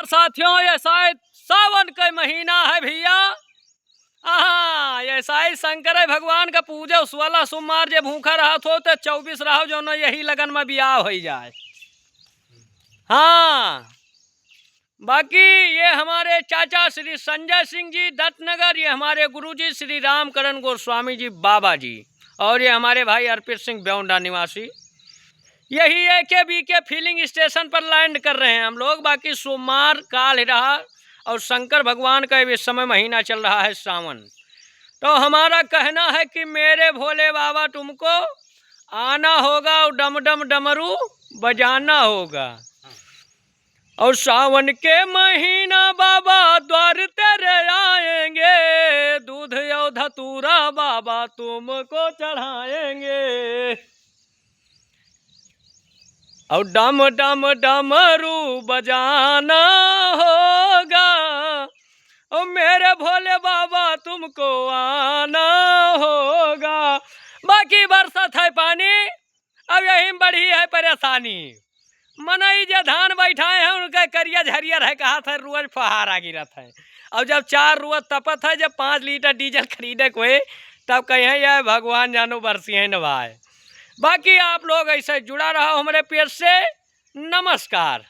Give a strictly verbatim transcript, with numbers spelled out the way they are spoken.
साथियों, ये शायद सावन के महीना है भैया। हाँ, ये शायद शंकर भगवान का पूजे, सोलह सोमवार जे भूखा रहत हो, तो चउबीस रहो, जौन यही लगन में बियाह होइ जाए। हाँ, बाकी ये हमारे चाचा श्री संजय सिंह जी दत्तनगर, ये हमारे गुरुजी श्री रामकरण गोस्वामी जी बाबा जी, और ये हमारे भाई अर्पित सिंह बेवंडा निवासी। यही A K B K filling station पर land कर रहे हैं हम लोग। बाकी सोमवार काल रहा और शंकर भगवान का इस समय महीना चल रहा है सावन। तो हमारा कहना है कि मेरे भोले बाबा तुमको आना होगा और डम डम डमरू बजाना होगा। और सावन के महीना बाबा द्वार तेरे आएंगे, दूध और धतूरा बाबा तुमको चढ़ाएंगे। और डम डम डमरू बजाना होगा, और मेरे भोले बाबा तुमको आना होगा। बाकी बरसत है पानी, अब यही में बड़ी है परेशानी। मनई जे धान बैठाए हैं, उनका करिया झरियर है, कहा था रोज फहारा गिरत है। और जब चार रोज तपत है, जब पाँच लीटर डीजल खरीदे के होए, तब कहे, "यह भगवान जानो बरसी है न भाई।" बाकी आप लोग ऐसे जुड़ा रहो हमारे पेज से। नमस्कार।